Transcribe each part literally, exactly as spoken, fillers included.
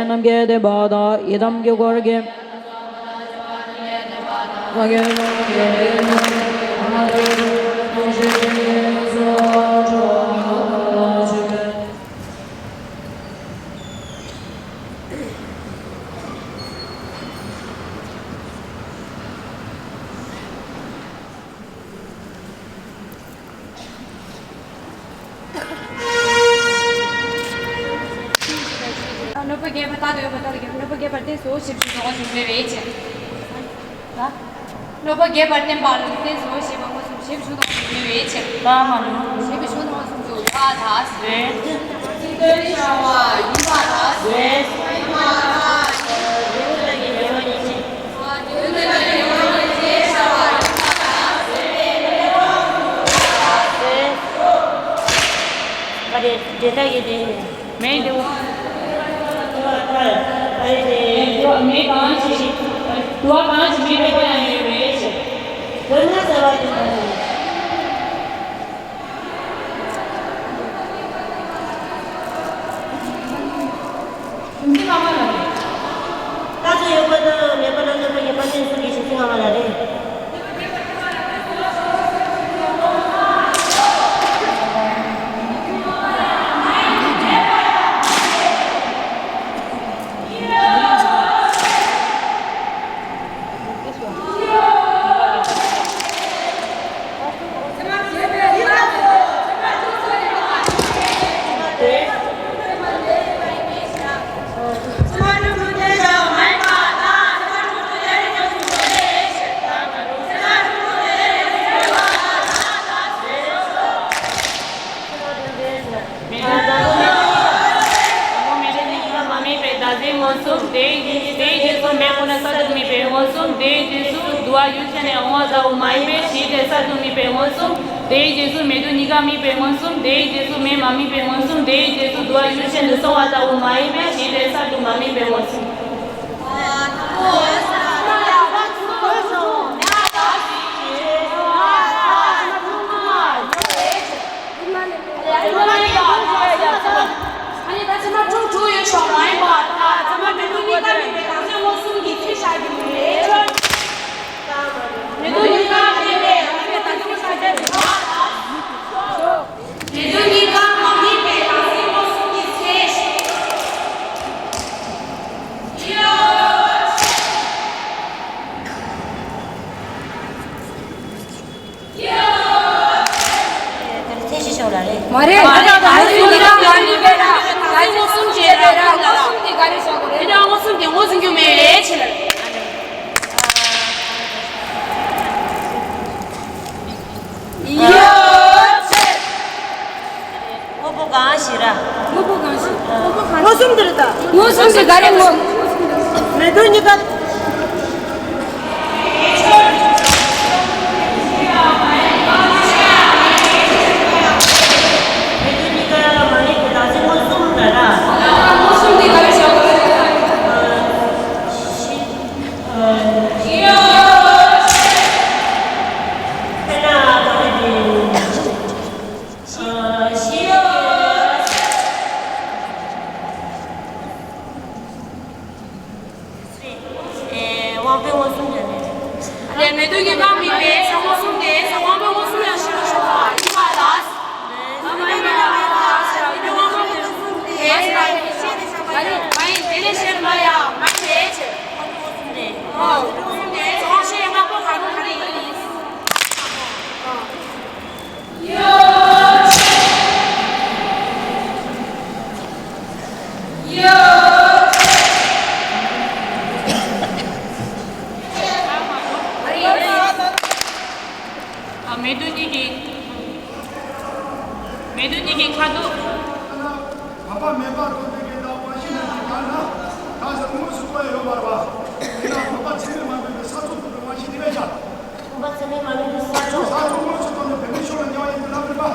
ནམ་མཁའི་དེ་བ་དག་ཡི་དམ་དཀྱིལ་འཁོར་གྱི། ནོར་བུ་རྒྱས་པ་ལྟར་ཡོད་པ་ལྟར་གྱི་ནོར་བུ་རྒྱས་པར་བརྟེན་སོ་ཞེས་བྱུང་དོ་ཞེས་སྨྲས་པའི་ཕྱིར། ནོར་བུ་རྒྱས་པར་བརྟེན་པར་བརྟེན་སོ་ཞེས་པ་མངོན་སུམ་ཞེས་བྱུང་དོ་ཞེས་སྨྲས་པའི་ཕྱིར། ལ་མ་ནོ། ཞེས་བྱུང་དོ་མངོན་སུམ་དུ་ཡོད་པ་དང་། རེད། མེད་དེ། མེད་གང་ཞིག་དུ་བ་གང་ཞིག་མེད་པའི་ཁོ་ཡང་ཡོད་པའི་ཕྱིར། དོན་ལྔ་ཟེར་བ་དེ་ལྟ་བུ། ཁྱིམ་མཚེས་སྔ་མ་ལ་རེད། རྟགས་ཆོས་ཡོད་པ་དང་མེད་པ་ལ་གནོད་པ་བརྒྱབ་པ་བརྟེན་སོ་གི་ཁྱིམ་མཚེས་སྔ་མ་ལ་རེད། མེད་དུ་མེད་དུ་མ་དམིགས་པའི་བདག་འཛིན་མངོན་སུམ། དེའི་དེའི་རྗེས་སུ་མེད་ཁོ་ན་གསར་དུ་དམིགས་པའི་མངོན་སུམ། དེའི་རྗེས་སུ་དུ་བ་ཡུལ་ཅན་ནས་འོང་བ་ཟ་འོག་མ་ཡིན་པའི་གཞི་དེ་གསར་དུ་དམིགས་པའི་མངོན་སུམ། དེའི་རྗེས་སུ་མེད་དུ་གཉིས་ཀ་དམིགས་པའི་མངོན་སུམ། དེའི་རྗེས་སུ་མེད་མ་དམིགས་པའི་མངོན་སུམ། དེའི་རྗེས་སུ་དུ་བ་ཡུལ་ཅན་དུ་སོང་བ་ཟ་འོག་མ་ཡིན་པའི་གཞི་དེ་གསར་དུ་མ་དམིགས་པའི་མངོན་སུམ། ཨ་ནི་ད་ཚད་མ་དྲུག་དྲུག་ཡོད་ཤོག་མ་ཡིན་པ། ད་ཚད་མ་མེད་དུ་གཉིས་ཀ་མེད་པའི་བདག་འཛིན་མངོན་སུམ་གྱི་ཚུལ་བཞག་རྒྱུ་མེད་ཆོག་མེད་དུ་གཉིས་ཀ་མེད་པའི་བདག་འཛིན་མངོན་སུམ་གྱི་ཚུལ། མེད་དུ་གཉིས་ཀ་མ་དམིགས་པའི་བདག་འཛིན་མངོན་སུམ་གྱི་ཚུལ། མ་རེད། ད་ལྟ་ད་ལྟ་ཡིན་ན་མ་ཡིན་པས་ན། ད་ལྟ་མངོན་སུམ་བྱས་པས་ན་མངོན་སུམ་དེ་ག་རེ་བྱ་དགོས་རེད། དེ་ནི་མངོན་སུམ་དེ་ངོས་འཛིན་རྒྱུ་མེད་ལས་ཆེ་ལ། ཡོད་ཚད། དངོས་པོ་གང་ཞིག་ར། དངོས་པོ་གང་ཞིག་དངོས་པོ་གང་ཞིག་མངོན་སུམ་དེ་རེད་ད། མངོན་སུམ་དེ་ག་རེ་མངོན། མེད་དུ་གཉིས་ཀ་མེད་དུ་གཉིས་ཀ་མ་ཡིན་པའི་བདག་འཛིན་མངོན་སུམ་རེད་ར། མངོན་སུམ་དེ་ག་རེ་བྱ་དགོས་རེད། དཔེར་ན་ག་རེ་དེ། དབང་པོའི་མངོན་སུམ་ཡང་མེད། ལས་མེད་དུ་གཉིས་ཀ་དམིགས་པའི་ས་མངོན་སུམ་དེ་ས་དབང་པོའི་མངོན་སུམ་ཡང་ཞེས་པ་ཞོག་པ་ཡིན་པ་ལ། ཨ་མ་ཡིན་པ་ལ་ས་དབང་པོའི་མངོན་སུམ་དེ་ཞེས་པ་ཡིན། ཨ་ནི་མ་ཡིན་དེ་ལས་གཞན་མ་ཡང་མ་ཡིན་པའི་ཕྱིར། དབང་པོའི་མངོན་སུམ་དེ། ཨོ། མངོན་སུམ་དེ་ས་དབང་ཤེས་ཡོན་ལྔ་པོ་གང་རུང་ག་རེ་ཡིན། ཨོ། ཨ། མེད་དུ་གཉིས་ཀྱི། མེད་དུ་གཉིས་ཀྱི་ཁ་དོག་བ་མེད་པ་དོན་དེ་གའི་བདག་དབང་ཤེས་ནས་ཀྱང་ན། གང་ཟག་དངོས་སུ་བཀོད་ཡོད་པར་བ། ཡིན་ན་བུམ་པ་ཚད་མས་མ་དམིགས་པའི་ས་ཕྱོགས་བུམ་པའི་དབང་ཤེས་དེ་བས་ཀྱང་། བུམ་པ་ཚད་མས་མ་དམིགས་པའི་ས་ཕྱོགས། ས་ཕྱོགས་དངོས་སུ་བཏོན་ནས་བུད་མེད་ཕྱོགས་ལ་ཉེ་བ་ཡིན་པའི་ལམ་རིམ་པ།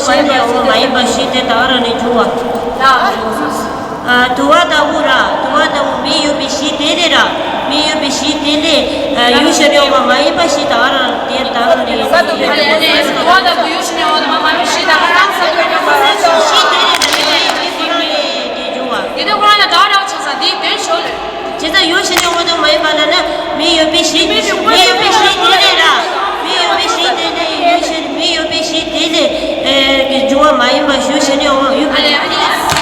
བ་དེ་འོ་མ་ཡིན་པ་བཞི་དེ་ད་ག་རང་ནས་བྱུང་བ། ཨ། དུ་བ་ལྟ་བུ་ར། དུ་བ་ལྟ་བུ་མི་ཡོད་པའི་གཞི་དེ་ལས་ར། མི་ཡོད་པའི་གཞི་དེ་ལས། ཨ། ཡུལ་ཤེས་ནས་འོ་མ་མ་ཡིན་པ་བཞི་ད་ག་རང་དེ་ད་ག་རང་ནས་ཡོད་པ་དེ། དུ་བ་ལྟ་བུ་ཡུལ་ཤེས་ནས་འོ་མ་མ་ཡིན་པ་བཞི་ད་ག་རང་ས་དུ་ཡོད་པ་ར། གཞི་དེ་ལས་ར་མི་ཡོད་པའི་གཞི་དེ་ལས་དེ་བྱུང་བ། དེ་དུ་བ་ལ་ད་ག་རང་ཆ་ས་དེའི་དོན་ཤོད་ལོས། བྱས་ཙང་ཡུལ་ཤེས་ནས་འོ་དུ་མ་ཡིན་པ་ལ་ན། མི་ཡོད་པའི་གཞི། མི་ཡོད་པའི་གཞི་དེ་ལས་ར། མི་ཡོད་པའི་གཞི་དེ་ལས་ཡུལ་ཤེས། མི་ཡོད་པའི་གཞི་དེ་ལས། ཨེ། གི་འབྱུང་བ་མ་ཡིན་པ་ཡུལ་ཤེས་ནས་འོ་ཡུལ་ཕ་ལས།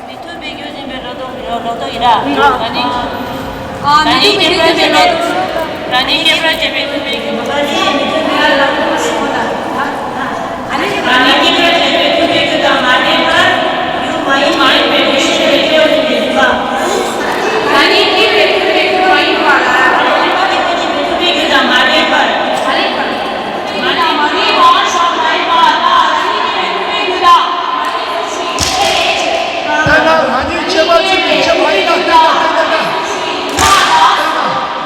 མི་མཐུན་པའི་རྒྱུ་ཡིན་པའི་ལོ་ཏོག་ལོ་ཏོག་ཡིན་ར། ཨ་ནི། ཨ་ནི་སྐྱེས་པ་སྐྱེས་པའི་མི་མཐུན་པའི་རྒྱུ། ཨ་ནི་སྐྱེས་པ་སྐྱེས་པའི་མཐུན་པའི་རྒྱུ། ཨ་ནི་སྐྱེས་པ་སྐྱེས་པའི་མཐུན་པའི་རྒྱུ་དང་མ་འདྲེས་པར་རྒྱུ་མ་ཡིན་མ་ཡིན་པའི་རྒྱུ་ཤེས་པའི་སྐྱེ་བོ་ཡིན་པའི་རྒྱུ་ལ། ཨ་ནི་སྐྱེས་པའི་མཐུན་པའི་རྒྱུ་མ་ཡིན་པ་ལ། སྐྱེས་པ་སྐྱེས་པའི་མཐུན་པའི་རྒྱུ་དང་མ་འདྲེས་པར། ཨ་ནི། དེ་ན་རང་ཉིད་སྐྱེས་པ་བརྩིས་པའི་རྒྱུ་མ་ཡིན་ན་བསྟན་ན་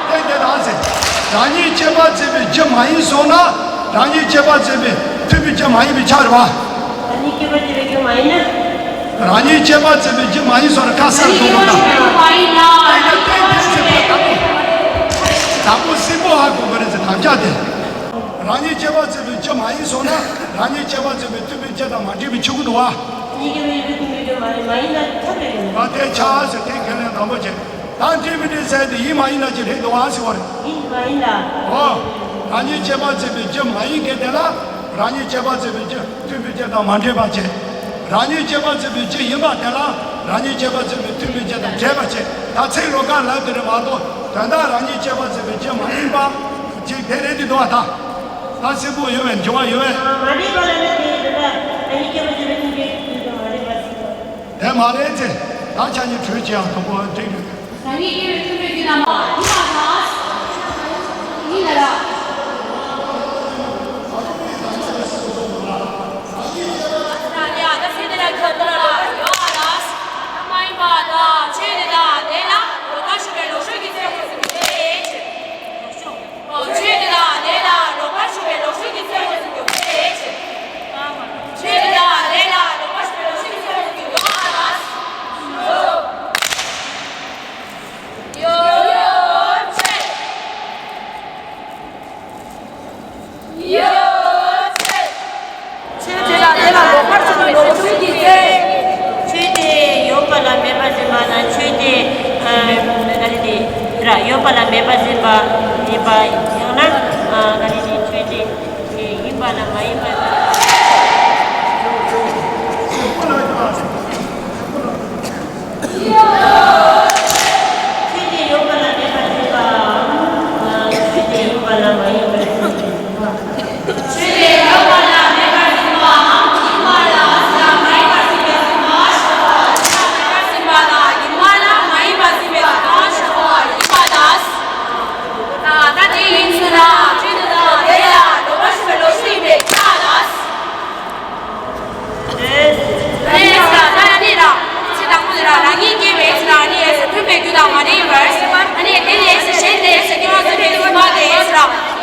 བསྟན་ཏེ་དང་ཟེར། རང་ཉིད་སྐྱེས་པ་བརྩིས་པའི་རྒྱུ་མ་ཡིན་སོང་ན། རང་ཉིད་སྐྱེས་པ་བརྩིས་པའི་མཐུན་པའི་རྒྱུ་མ་ཡིན་པའི་ཆ་རེད་པ། རང་ཉིད་སྐྱེས་པ་བརྩིས་པའི་རྒྱུ་མ་ཡིན་ན། རང་ཉིད་སྐྱེས་པ་བརྩིས་པའི་རྒྱུ་མ་ཡིན་སོང་ན་ཁ་གསལ་དགོས་པ་དང་། རང་ཉིད་སྐྱེས་པ་བརྩིས་པའི་རྒྱུ་མ་ཡིན་ན། དེ་ཡང་བསྟན་ཏེ་ཟེར་བ་དང་པོ། དང་པོ་གསལ་པོ་ཧ་གོ་དགོས་རེད་ཟེར་དམ་བཅའ་དེ། རང་ཉིད་སྐྱེས་པ་བརྩིས་པའི་རྒྱུ་མ་ཡིན་སོང་ན། རང་ཉིད་སྐྱེས་པ་བརྩིས་པའི་མཐུན་པའི་རྒྱུ་དང་མ་འདྲེས་པའི་ཆོས་ཀུན་འདུག་བ། ཉིད་ཀྱི་མི་རིགས་ཀུན་གྱི་རྒྱུ་མ་ཡིན་མ་ཡིན་ན་ཐབས་རེ་ཡོད། ང་དེ་ཆ་ཟེར་དེ་ཁས་ལེན་དང་པོ་བྱེད། ད་འདྲེས་མི་འདྲེས་ཟེར་དེ་ཡིན་མ་ཡིན་ན་ཅི་རེད་འདུག་བ་ཟེར་བ་རེད། ཡིན་མ་ཡིན་ལ། ཨོ། རང་ཉིད་སྐྱེས་པ་བརྩིས་པའི་རྒྱུ་མ་ཡིན་མཁན་དེ་ལ། རང་ཉིད་སྐྱེས་པ་བརྩིས་པའི་རྒྱུ་མཐུན་པའི་རྒྱུ་དང་མ་འདྲེས་པ་བྱེད། རང་ཉིད་སྐྱེས་པ་བརྩིས་པའི་རྒྱུ་ཡིན་པ་དེ་ལ། རང་ཉིད་སྐྱེས་པ་བརྩིས་པའི་མཐུན་པའི་རྒྱུ་དང་འདྲེས་པ་བྱེད། ད་ཚིག་ལོགས་ཀ་ལབ་དེ་རེད་མ་གཏོགས། དོན་དག་རང་ཉིད་སྐྱེས་པ་བརྩིས་པའི་རྒྱུ་མ་ཡིན་པ། ཅིག་དེ་རེད་དེ་འདུག་བ་ད། ད་གསལ་པོ་ཡོད་པས་འགྱུར་བ་ཡོད་པས། མ་འདྲེས་པ་ལ་ནི་དེ་ཡིན་དུས་ད་རང་ཉིད་སྐྱེས་པ་བརྩིས་པའི་མཐུན་པའི་རྒྱུ་དང་མ་འདྲེས་པ་ཟེར་བ། དེ་མ་རེད་ཅེ། ད་ཆ་ཉིད་གྲོས་ཅི་ཡང་དང་པོ་འགྲིག་འགྲིག་ད་ནི་སྐྱེ་བའི་མཐུན་པའི་རྒྱུ་དང་མ་ཡིན་པ་དང་། ཡིན་ལ་ལ། ཆོས་དེ་ལ་དེ་ལ་ལོག་པར་སོང་བའི་ལོག་ཤུལ་གྱི་ཚེ། ཆོས་དེ་ཡོད་པ་ལ་མེད་པར་འཛིན་པ་དང་ཆོས་དེ་ཨ་ག་རེ་དེ་ར་ཡོད་པ་ལ་མེད་པར་འཛིན་པ་ཡིན་པ་ཡང་ན་ཨ་ག་རེ་དེ་ཆོས་དེ་ཡིན་པ་ལ་མ་ཡིན་པར་འཛིན་པ། ཆོས་དེ་ཡོད་པ་ལ་མེད་པར་འཛིན་པའམ། ཆོས་དེ་ཡོད་པ་ལ་མ་ཡིན་པར་འཛིན་པ། ཆོས་དེ་ཡོད་པ་ལ་མེད་པར་འཛིན་པའམ། ཡིན་པ་ལ་མ་ཡིན་པར་འཛིན་པའི་ཚུལ་དང་ཕྱོགས་པ། ཡོད་པ་ལ་མེད་པར་འཛིན་པ་དང་ཕྱོགས་པ་ཡིན་པ་དང་། ད་ལྟ་དེ་ཡིན་ཚུལ་ལ་ཆོས་དེ་དག་དེ་ལ་ལོག་པར་ཞུགས་པའི་ལོག་ཤུལ་ཡིན་པས་ཁྱབ་ལ། ཨ་ནི་ཨེ་སི་ལ་ད་ཡ་ནི་ར། ཚིག་དང་པོ་དེ་ར་རང་ཉིད་སྐྱེ་བའི་ཨེ་སི་ལ་ཨ་ནི་ཨེ་སི་མཐུན་པའི་རྒྱུ་དང་མ་འདྲེས་པར། ཨ་ནི་དེ་ནི་ཨེ་སི་གཞན་དེ་ཨེ་སི་སྐྱེ་བ་མཚོན་པའི་སྲིད་པ་དེ་ཨེ་སི་ར། ཨ་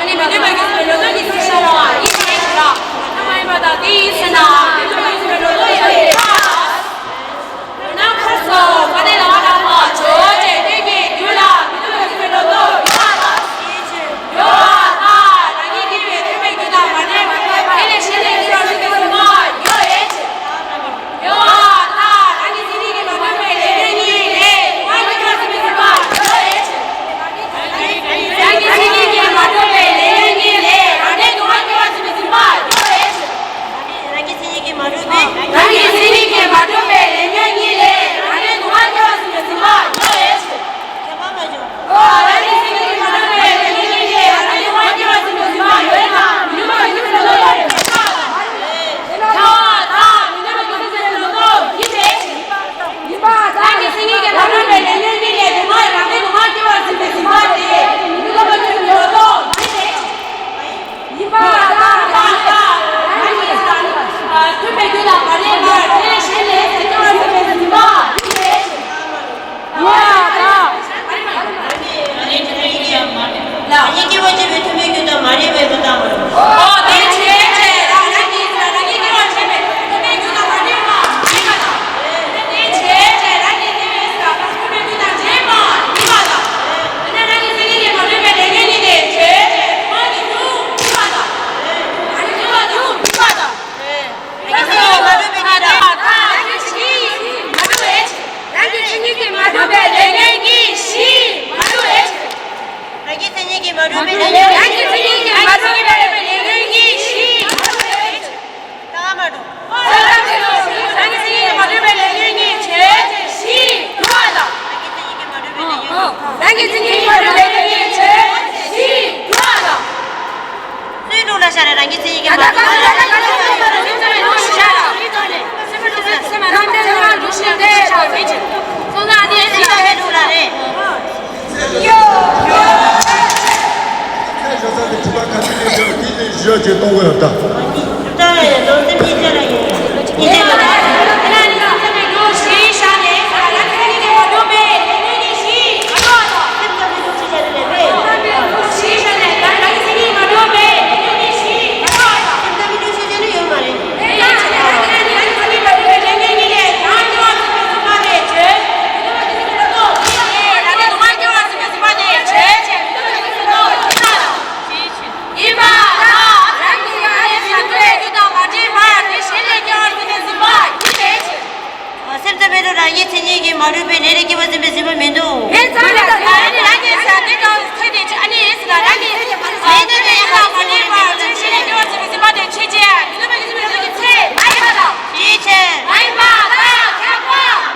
ནི་མི་མཐུན་པའི་རྒྱུ་མཚན་མི་སློབ་དོན་གྱི་ཚུལ་ཤར་བ་ཡིན་ཏེ་ཨེ་སི་ར། ད་མ་ཡིན་པ་དང་དེ་ཡིན་ཟེར་ན་མི་མཐུན་པའི་རྒྱུ་མཚན་མི་སློབ་དོན་ཡིན་ཏེ་ཨེ་སི་ར། ཡང་ན་ཁོ་སོ་ག་ནས་ལ་བ་ལ་བ་ཇོ་བོ་རྗེ་སྟོན་གྱི་རྒྱུད་ལ་མི་མཐུན་པའི་རྒྱུ་མཚན་མི་སློབ་དོན་ཡོད་པ་དང་། ཡོད་པ་དང་རང་ཉིད་སྐྱེ་བའི་མཐུན་པའི་རྒྱུ་དང་མ་འདྲེས་པ་དེ་ལས་གཞན་ལས་སྐྱེ་བར་འདུག་པའི་སྲིད་པ་ཡོད་ཨེ་ཡོད་པ་དང་རང་གི་མཚན་ཉིད་ཀྱིས་མ་གྲུབ་པའི་ལས་ཉོན་གཉིས་ལས་སྡུག་བསྔལ་སྐྱེ་བར་འདུག་པའི་སྲིད་པ་ཡོད་ཨེ། རང་གི་མཚན་ཉིད་ཀྱིས་མ་གྲུབ་པའི་ལས་ཉོན་གཉིས་ལས་རང་འདྲའི་སྡུག་བསྔལ་སྐྱེ་བར་འདུག་པའི་སྲིད་པ་ཡོད་ཨེ། རང་གི་མཚན་ཉིད་ཀྱིས་མ་གྲུབ་པའི། རང་གི་མཚན་ཉིད་ཀྱིས་མ་གྲུབ་པའི་ལས་ཉོན་གཉིས་ལས་རང་འདྲའི་སྡུག་བསྔལ་སྐྱེ་བར་འདུག་པའི་སྲིད་པ་ཡོད་ཨེ། ཁྱད་པར་མ་བྱུང་། ཨོ། རང་གི་མཚན་ཉིད་ཀྱིས་མ་གྲུབ་པའི་ལས་ཉོན་གཉིས་ལས་རང་འདྲའི་སྡུག་བསྔལ་སྐྱེ་བར་འདུག་པའི་སྲིད་པ་ཡོད་ཨེ། ཡིན་པ་ཡིན་པའི་ལོག་རྟོག་ཡོད་ཨེ། ཡིན་པ་དང་མི་མཐུན་པའི་རྒྱུ་མཚན་མི་སློབ་དོན་ཡིན་ཏེ། ཡིན་པ་དང་། རང་གི་མཚན་ཉིད་ཀྱིས་མ་གྲུབ་པའི་ལས་ཉོན་གཉིས་ལས་སྡུག་བསྔལ་རང་འདྲའི་སྡུག་བསྔལ་སྐྱེ་བར་འདུག་པའི་སྲིད་པ་དེ་མི་མཐུན་པའི་རྒྱུ་མཚན་མི་སློབ་དོན་ཡིན་ཏེ། ཡིན་པ་དང་དང་དང་རང་གི་མཐུན་པའི་རྒྱུ་དང་མ་འདྲེས་པར་དེ་ལས་གཞན་ལས་སྐྱེ་བར་འདུག་པའི་སྲིད་པ་ཡིན་ཏེ། ཡིན་པ་དང་། རང་ཉིད་སྐྱེ་བ་བྱེད་པའི་མཐུན་པའི་རྒྱུ་དང་མ་འདྲེས་པའི་མི་རྟག་པར། ཨོ་དེ་བྱས་བྱས་རང་རང་གིས་རང་ཉིད་སྐྱེ་བ་བྱེད་པའི་མཐུན་པའི་རྒྱུ་དང་མ་འདྲེས་པ་ཡིན་པ་དང་། དེ་བྱས་བྱས་རང་གིས་སྐྱེ་བའི་ས་མཐུན་པའི་རྒྱུ་དང་འདྲེས་པ་ཡིན་པ་དང་། དེ་ནས་རང་གི་མཚན་ཉིད་ཀྱིས་མ་གྲུབ་པའི་ལས་ཉོན་གཉིས་ཏེ་བྱས་བྱས་སྡུག་བསྔལ་གྱི་རྒྱུ་ཡིན་པ་དང་། རང་གི་སྡུག་བསྔལ་རྒྱུ་ཡིན་པ་དང་། རང་གི་མཚན་ཉིད་ཀྱིས་མ་གྲུབ་པའི་ལས་ཉོན་གཉིས་བཞི་མ་གྲུབ་པའི། རང་གི་མཚན་ཉིད་ཀྱིས་མ་གྲུབ་པའི་ལས་ཉོན། རང་གི་མཚན་ཉིད་ཀྱིས་མ་གྲུབ་པའི་ལས་ཉོན་གཉིས་བཞི་མ་གྲུབ་པའི། རྟགས་མ་གྲུབ། རང་གི་མཚན་ཉིད་ཀྱིས་མ་གྲུབ་པའི་ལས་ཉོན་གཉིས་བྱས་བཞི་འགྲུབ་པ་དང་། རང་གི་མཚན་ཉིད་ཀྱིས་མ་གྲུབ་པའི་ལས་ཉོན་གཉིས། རང་གི་མཚན་ཉིད་ཀྱིས་མ་གྲུབ་པའི་ལས་ཉོན་གཉིས་བྱས་བཞི་འགྲུབ་པ་དང་། སུའི་ལུགས་ལ་ཤར་རེ་རང་གི་མཚན་ཉིད་ཀྱིས་མ་གྲུབ། སེམས་ལུགས་ལ་རེད། སེམས་ཙམ་པའི་ལུགས་རང་གི་མཚན་ཉིད་ཀྱིས་མ་གྲུབ་པའི་ལས་ལས་སྐྱེ་བ་འཛིན་པའི་སྲིད་པ་མི་འདུག་ཨེ་ཙམ་ལ་ད་ནི་རང་གི་ས་དེ་དང་ཚེ་དེ་ཨ་ནི་ཨེ་ཙམ་ལ་རང་གི་ལས་དེ་དེ་ཡིན་ལ་མ་ནུས་པར་ཚེ་ཤེས་ལས་སྐྱེ་བ་འཛིན་པའི་སྲིད་པ་དེ་ཆོས་ཅན། མི་ནུས་པ་ཉིད་ཀྱི་ཚེ་མ་ཡིན་པ་དང་། ཅིའི་ཕྱིར། མ་ཡིན་པ་དང་ཁྱབ་པ་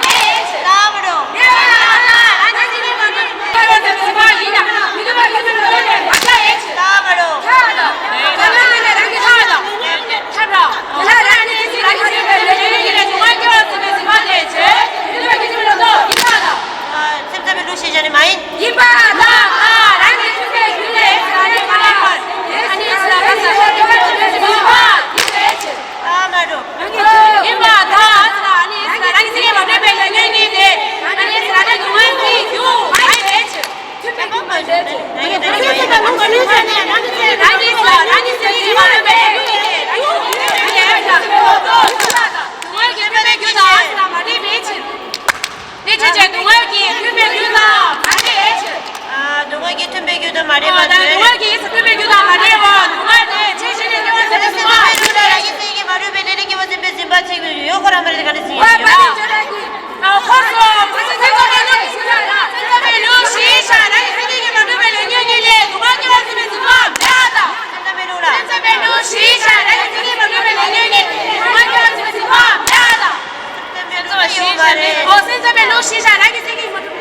མེད། ལྟ་བུ་རུ། མེད་པ་དང་རང་གི་མཚན་ཉིད་མ་གྲུབ་པའི་སྲིད་པ་ཡིན་ན་མི་ནུས་པ་ཉིད་ཀྱི་ཚེ་མ་ཡིན་པ་དང་། ལྟ་བུ་རུ། ཁྱབ་པ་དང་། ཁྱབ་པ་དང་། ཁྱབ་པ་དང་། ཁྱབ་པ་དང་། དེ་ལ་རང་གི་ཚེ་ཚེ་རང་གི་ཚེ་བའི་ལས་ཉོན་གཉིས་ལས་སྡུག་བསྔལ་སྐྱེ་བར་འཛིན་པའི་སྲིད་པ་དེ་ཆོས་ཅན། མི་ནུས་པ་ཉིད་ཀྱི་ཚེ་མི་སློབ་དོན། ཆེ་ཆེ་སྡུག་བསྔལ་གྱིས་མཐུན་པའི་རྒྱུ་དང་མ་འདྲེས་པའི་ཕྱིར། ཨ། སྡུག་བསྔལ་གྱིས་མཐུན་པའི་རྒྱུ་དང་མ་འདྲེས་པ་ཨ། སྡུག་བསྔལ་གྱིས་མཐུན་པའི་རྒྱུ་དང་མ་འདྲེས་པ། སྡུག་བསྔལ་དེ་ཆེས་ཆེར་སྐྱེ་བ་ཟིན་པའི་ཚེ་མ། རང་གི་སེམས་ཀྱིས་མ་གྲུབ་པའི་ལས་ནི་སྐྱེ་བ་ཟིན་པའི་ཟིན་པ་ཚིག་ཡོད་ཁོ་རང་མ་རེད། ག་ནས་ཟིན་ཡོད། ཨ། ཁོ་སོ། ཁོ་སོ་སེམས་ཙམ་པའི་ལུགས་སེམས་ཙམ་པའི་ལུགས་ཞེས་བྱ། རང་གི་སེམས་ཀྱིས་མ་གྲུབ་པའི་ལས་ཉོན་གཉིས་ལས་སྡུག་བསྔལ་སྐྱེ་བ་ཟིན་པའི་ཟིན་པ་མེད་པ་དང་། སེམས་ཙམ་པའི་ལུགས་ལ། སེམས་ཙམ་པའི་ལུགས་ཞེས་བྱ། རང་གི་སེམས་ཀྱིས་མ་གྲུབ་པའི་ལས་ཉོན་གཉིས་ལས་སྡུག་བསྔལ་སྐྱེ་བ་ཟིན་པའི་ཟིན་པ་མེད་པ་དང་། སེམས་ཙམ་པའི་ལུགས་ཡོད་མ་རེད། ཨོ། སེམས་ཙམ་པའི་ལུགས་ཞེས་བྱ། རང་གི་སེམས་ཀྱིས་མ་གྲུབ།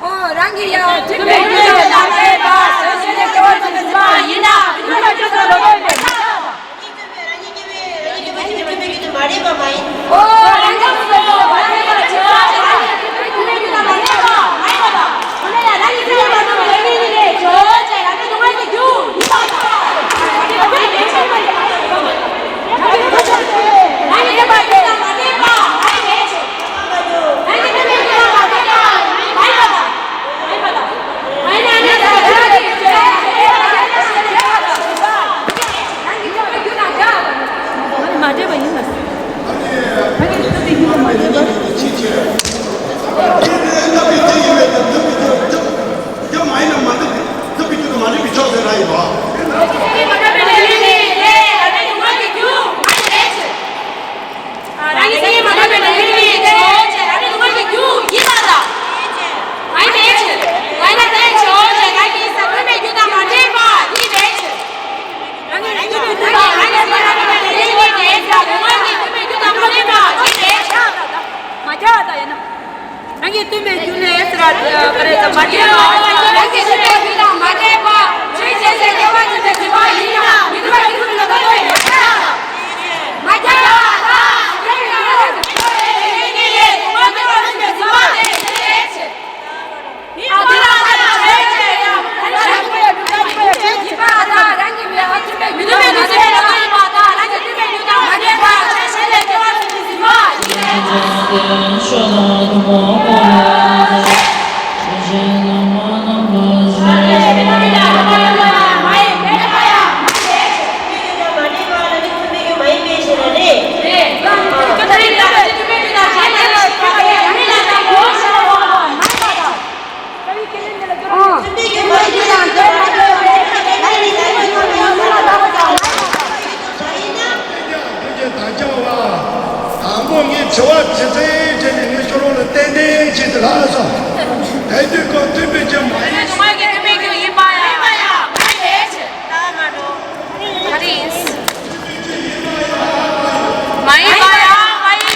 ཨོ། རང་གི་ཡང་མཐུན་པའི་རྒྱུ་དང་མ་འདྲེས་པ། སོ་སོའི་སྐྱེ་བ་ཚོ་ཟིན་པ་ཡིན་ན། མཐུན་པའི་རྒྱུ་དང་མ་འདྲེས་པ། ཨོ། རང་གི་སོ་སོ་མ་འདྲེས་པ་བྱེད་པ་ཅེས་པ། མཐུན་པའི་རྒྱུ་དང་མ་འདྲེས་པ་མ་ཡིན་པ་དང་། འོ་ན་ཡང་རང་གི་སེམས་མ་གྲུབ་པའི་ལས་ཉོན་གཉིས་ལས་བྱོས་ཅེས་རང་གི་སྡུག་བསྔལ་གྱི་རྒྱུ་ཡིན་པ་དང་། རང་གི་སེམས་མ་གྲུབ་པའི་ལས་ཉོན་གཉིས་ལས་བྱོས་ཅེས་རང་གི་སྡུག་བསྔལ་གྱི་རྒྱུ་དང་མ་འདྲེས་པ་མ་ཡིན་པའི་ཕྱིར། རང་གི་སེམས་ཉིད་མ་གྲུབ་པའི་ལས་ཉོན་གཉིས་ལས་བྱོས་ཅེས་རང་གི་སྡུག་བསྔལ་གྱི་རྒྱུ་ཡིན་པ་དང་། མ་ཡིན་པའི་ཕྱིར། མ་ཡིན་ན་དེ་བྱོས་ཅེས་རང་གི་སེམས་མཐུན་པའི་རྒྱུ་དང་མ་འདྲེས་པ་ཡིན་པའི་ཕྱིར། རང་གི་སེམས་ཉིད་མ་གྲུབ་པའི་ལས་ཉོན་གཉིས་ལས་སྡུག་བསྔལ་གྱིས་མཐུན་པའི་རྒྱུ་དང་མ་འདྲེས་པ་ཡིན་པའི་ཕྱིར། མ་ཁྱབ་པ་དང་ཡིན་ན། རང་གི་མཐུན་པའི་རྒྱུ་ལས་ཟེར་བ་ག་རེ་ཟེར་མ་ཁྱབ་པ། རང་གི་མཐུན་པའི་རྒྱུ་དང་མ་འདྲེས་པ། ཆོས་ཅན་ཟེར་སྐྱེ་བ་ཅན་དུ་འཛིན་པ་ཡིན་ན་མི་མཐུན་པའི་རྒྱུ་མཐུན་པའི་རྒྱུ་དང་མ་འདྲེས་པ་དང་། མ་ཁྱབ་པ་དང་། དང་པོ་ངས་དྲི་བ་དྲི་ཚེ་དྲི་ནས་ངས་ཁྱོད་རང་ལ་ཏན་ཏན་བྱས་ཏེ་ལབ་སོང་། དེ་དུས་ཁོ་མཐུན་པའི་རྒྱུ་མ་ཡིན། མཐུན་པའི་རྒྱུ་ཡིན་པ་ཡང་མ་ཡིན་པ་ཡང་མ་ཡིན་པའི་ཕྱིར། ད་མ་འགྲོ། ད་རེས་ཡིན། མ་ཡིན་པ་ཡང་མ་ཡིན།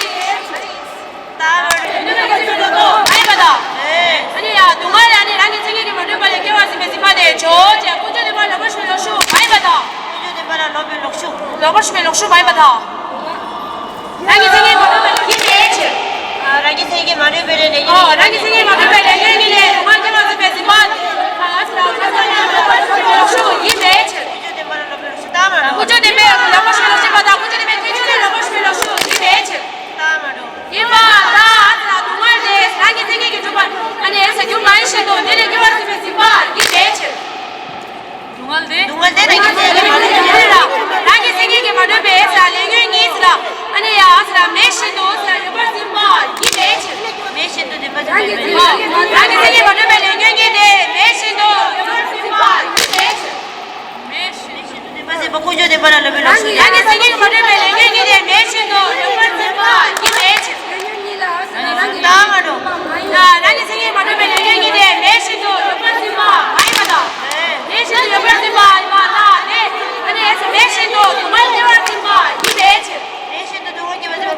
ད་མ་འགྲོ། མ་ཡིན་པ་དང་། ཨ་ནི་ཡང་སྡུག་བསྔལ་ཡང་ནི་རང་གི་མཚན་ཉིད་ཀྱིས་མ་གྲུབ་པ་ལས་སྐྱེ་བར་འཛིན་པའི་འཛིན་པ་དེ་བྱོས་ཅེས་ཀུན་འབྱུང་བདེན་པར་ལོག་པར་ཞུགས་པའི་ལོག་ཞུགས་མ་ཡིན་པ་དང་། ཀུན་འབྱུང་བདེན་པ་ལ་ལོག་པའི་ལོག་ཞུགས། ལོག་པར་ཞུགས་པའི་ལོག་ཞུགས་མ་ཡིན་པ་དང་། རང་གི་མཚན་ཉིད་མ་གྲུབ་པའི་ལས་ཉོན་གཉིས་ལས། རང་གི་མཚན་ཉིད་མ་གྲུབ་པའི་ལས་ཉོན་གཉིས་ལས། ཨོ། རང་གི་མཚན་ཉིད་མ་གྲུབ་པའི་ལས་ཉོན་གཉིས་ལས་སྡུག་བསྔལ་སྐྱེ་བར་འཛིན་པའི་འཛིན་པ། ལོག་ཞུགས་ཡིན་པའི་ཕྱིར། ཀུན་འབྱུང་བདེན་པ་ལ་ལོག་པའི་ལོག་ཞུགས་ལྟ་བ་མ་འགྲོ། ཀུན་འབྱུང་བདེན་པའི་ལོག་པར་ཞུགས་ལོག་ཞུགས་པ་དང་ཀུན་འབྱུང་བདེན་པའི་ཀུན་འབྱུང་ལས་ལོག་པར་ཞུགས་པའི་ལོག་ཞུགས་ཡིན་པའི་ཕྱིར། ལྟ་བ་མ་འགྲོ། ཡིན་པ་དང་། ཨ་ཙི་ན་སྡུག་བསྔལ་དེ་རང་གི་མཚན་ཉིད་ཀྱིས་གྲུབ་པ། ཨ་ནི་ཡང་ཟེར་རྒྱུ་མ་ཡིན་བཞིན་དུ་དེ་ལས་སྐྱེ་བར་འཛིན་པའི་འཛིན་པ་ཡིན་པའི་ཕྱིར། སྡུག་བསྔལ་དེ། སྡུག་བསྔལ་དེ་རང་གི་མཚན་ཉིད་ཀྱིས་མ་གྲུབ་པའི་ལས་ཉོན་གཉིས་ལ། ཨ་ནི་ཡང་ཟེར་མེད་བཞིན་དུ་ཟེར་ཡོད་པར་འཛིན་པ་ཡིན་པའི་ཕྱིར། མེད་བཞིན་དུ་འཛིན་པ་ཡིན་པའི་ཕྱིར། རང་གི་མཚན་ཉིད་ཀྱིས་མ་གྲུབ་པའི་ལས་ཉོན་གཉིས་དེ་མེད་བཞིན་དུ་ཡོད་པར་འཛིན་པ་ཡིན་པའི་ཕྱིར། མེད་བཞིན་དུ་འཛིན་པ་ཟེར་བ་ཀུན་འབྱུང་བདེན་པ་ལ་ལོག་པའི་ལོག་ཞུགས། རང་གི་མཚན་ཉིད་ཀྱིས་མ་གྲུབ་པའི་ལས་ཉོན་གཉིས་དེ་མེད་བཞིན་དུ་ཡོད་པར་འཛིན་པ་ཡིན་པའི་ཕྱིར། ལྟ་བ་མ་འགྲོ། རང་གི་མཚན་ཉིད་མ་གྲུབ་པའི་ལས་ཉོན་གཉིས་དེ་མེད་བཞིན་དུ་ཡོད་པར་འཛིན་པ་མ་ཡིན་པ་དང་། མེད་བཞིན་དུ་ཡོད་པར་འཛིན་པ་ཡིན་པ་དང་། དེ་ཨ་ནི་མེད་བཞིན་དུ་སྡུག་བསྔལ་སྐྱེ་བར་འཛིན་པ་ཡིན་པའི་ཕྱིར། མེད་བཞིན་དུ་སྡུག་བསྔལ་སྐྱེ་བར་འཛིན་